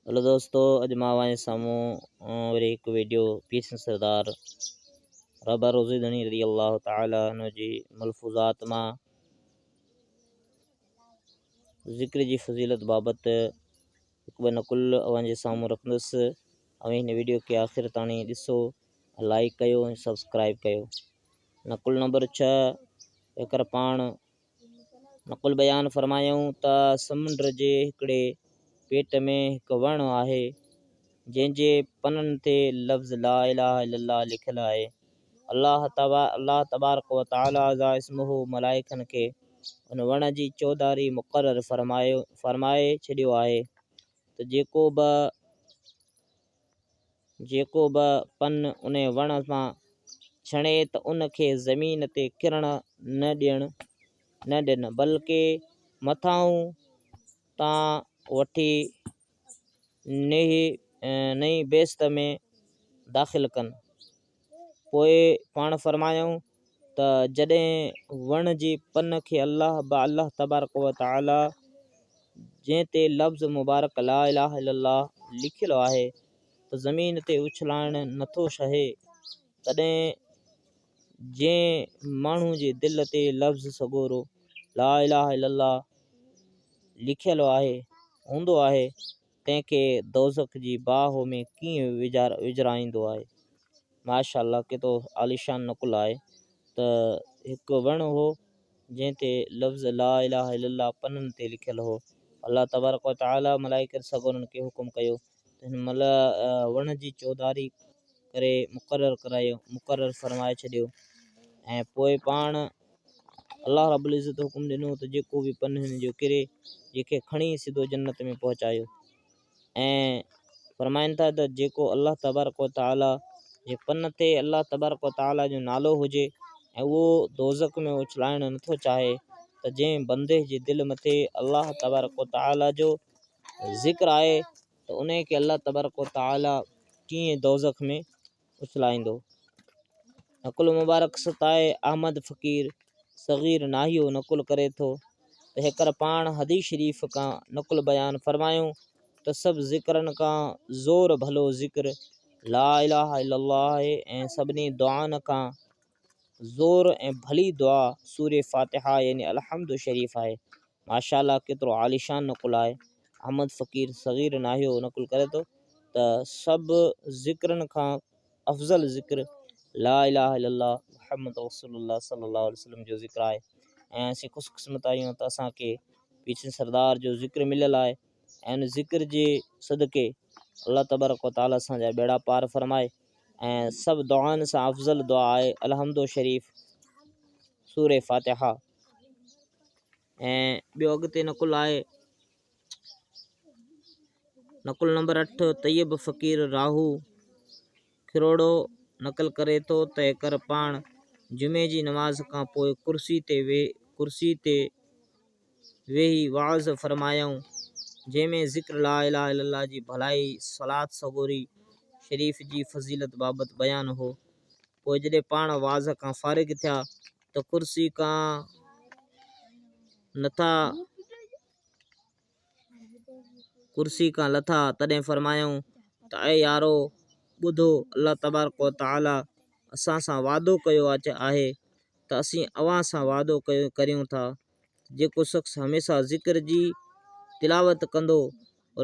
هلو دوستو اڄ مان اوهان جي سامهون وري هڪ ويڊيو پير سنڌ سردار رهبر روضي ڌڻي رضي الله تعالٰي عنه جي ملفوظات مان ذڪر جي فضيلت بابت هڪ ٻه نقل اوهان جي سامهون رکندس. اوهين هن ويڊيو کي آخر تاڻي ڏسو، لائيڪ ڪيو ۽ سبسڪرائيب ڪيو. نقل نمبر 6 هيڪر پاڻ نقل بيان فرمايائون ته سمنڊ جي هڪڙي پيٽ ۾ هڪ وڻ آهي، جنهن جي پنن تي لفظ لا اله الا الله لکيل آهي. الله الله تبارڪ و تعاليٰ عز اسمه ملائڪن کي ان وڻ جي چوڌاري مقرر فرمائي ڇڏيو آهي ته جيڪو به جيڪو به پن انهي وڻ مان ڇڻي ته ان کي زمين تي ڪرڻ نه ڏيڻ نه ڏين، بلڪه مٿانهون تان وٺي نئين بهشت ۾ داخل ڪن. پوء پاڻ فرمايائون ته جڏهن وڻ جي پن کي الله به الله تبارڪ و تعالي جنهن تي لفظ مبارڪ لا اله الا الله لکيل آهي ته زمين تي اڇلائڻ نٿو سهي تڏهن جنهن ماڻهو جي دل تي لفظ سڳورو لا اله الا الله لکيل آهي هوندو آهي تنهن کي دوزخ جي باهه ۾ ڪيئن وجهرائيندو آهي. ماشاء الله ڪيترو عاليشان نقل آهي ته هڪ وڻ هو جنهن تي لفظ لا اله الا الله پنن تي لکيل هو. الله تبارڪ و تعالي ملائڪن سڳورن کي حڪم ڪيو ته هن وڻ جي چوڌاري ڪري مقرر ڪرايو مقرر فرمائي ڇڏيو ۽ پوء پاڻ الله رب العزت حڪم ڏنو ته جيڪو به پن هن جو ڪري جنهن کي کڻي سڌو جنت ۾ پهچايو ۽ فرمائن ٿا ته جيڪو الله تبارڪ و تعالي جي پن تي الله تبارڪ و تعالي جو نالو هجي ۽ اهو دوزخ ۾ اڇلائڻ نٿو چاهي ته جنهن بندي جي دل مٿي الله تبارڪ و تعالي جو ذڪر آهي ته انهي کي الله تبارڪ و تعالي ڪيئن دوزخ ۾ اڇلائيندو. نقل مبارڪ ستائي احمد فقير صغير ناهيو نقل ڪري ٿو ته هيڪر پاڻ حديث شريف کان نقل بيان فرمايو ته سڀ ذڪرن کان زور ڀلو ذڪر لا اله الا الله آهي ۽ سڀني دعائن کان زور ۽ ڀلي دعا سورة فاتحه يعني الحمد شريف آهي. ماشاء الله ڪيترو عاليشان نقل آهي. احمد فقير صغير ناهيو نقل ڪري ٿو ته سڀ ذڪرن کان افضل ذڪر لا اله الا الله محمد رسول الله صلي الله عليه وسلم جو ذڪر آهي ۽ اسين خوش قسمت آهيون ته اسان کي پير سردار جو ذڪر مليل آهي ۽ ان ذڪر جي صدقي الله تبارڪ و تعالي اسان جا ٻيڙا پار فرمائي ۽ سڀ دعائن سان افضل دعا آهي الحمد شريف سورة فاتحه ۽ ٻيو اڳتي نقل آهي نقل نمبر 8 طيب فقير راهو کروڙو نقل ڪري ٿو ته هيڪر پاڻ جمعي جي نماز کان پوء ڪرسي تي ڪرسي تي ويهي وعظ فرمايائون جنهن ۾ ذڪر لا اله الا الله جي ڀلائي صلات سڳوري شريف جي فضيلت بابت بيان هو پوء جڏهن پاڻ وعظ کان فارغ ٿيا ته ڪرسي کان نٿا ڪرسي کان لٿا تڏهن فرمايائون ته اي يارو! ٻڌو الله تبارڪ و تعالي اسان سان وعدو ڪيو آهي ته اسين اوهان سان وعدو ڪريون ٿا ته جيڪو شخص هميشه ذڪر جي تلاوت ڪندو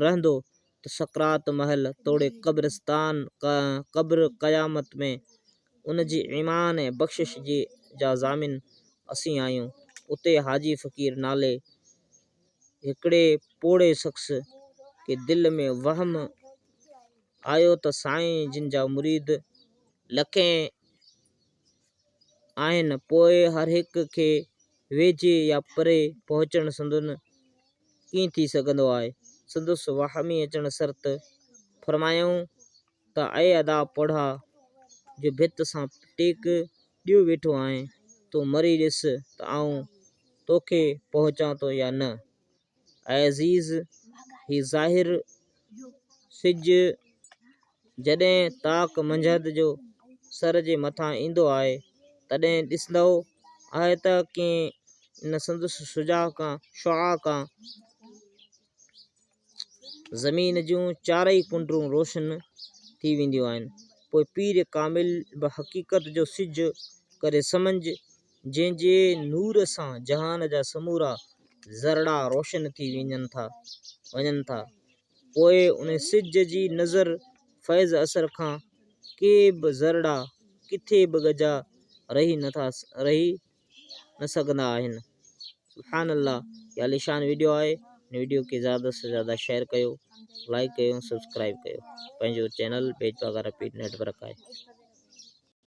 رهندو ته سڪرات مهل توڙي قبرستان قبر قيامت ۾ ان جي ايمان ۽ بخشش جي جا ضامن اسين آهيون. اتي حاجي فقير نالي هڪڙي پوڙهي شخص کي دل ۾ وهم آيو ته سائين جن جا مريد لکين آهن پوء هر هڪ کي ويجهي يا پري پهچڻ سندن ڪيئن ٿي سگهندو آهي؟ سندس وهمي اچڻ شرط فرمايائون ته اي ادا پوڙها جو ڀت سان ٽيڪ ڏيو ويٺو آهين، تون مري ڏس ته آئون توکي پهچان ٿو يا نه؟ اي عزيز! هي ظاهر سج جڏهن طاق منجهند جو سر جي مٿان ايندو آهي، تڏهن ڏسندو آهي ته ڪنهن ان سندس شجاع کان شعاع کان زمين جون چارئي ڪنڊون روشن ٿي وينديون آهن. پوء پير ڪامل به حقيقت جو سج ڪري سمجهه، جنهن جي نور سان جهان جا سمورا ذرڙا روشن ٿي وڃن ٿا. پوء ان سج جي نظر فيض اثر کان ڪي به ذرڙا ڪٿي به ڳجها رهي نه سگهندا آهن. سبحان الله هي عاليشان ويڊيو آهي هن ويڊيو کي زياده سان زياده شيئر ڪيو لائيڪ ڪيو سبسڪرائب ڪيو پنهنجو چينل بيج پاگارا پيٽ نيٽ ورڪ آهي.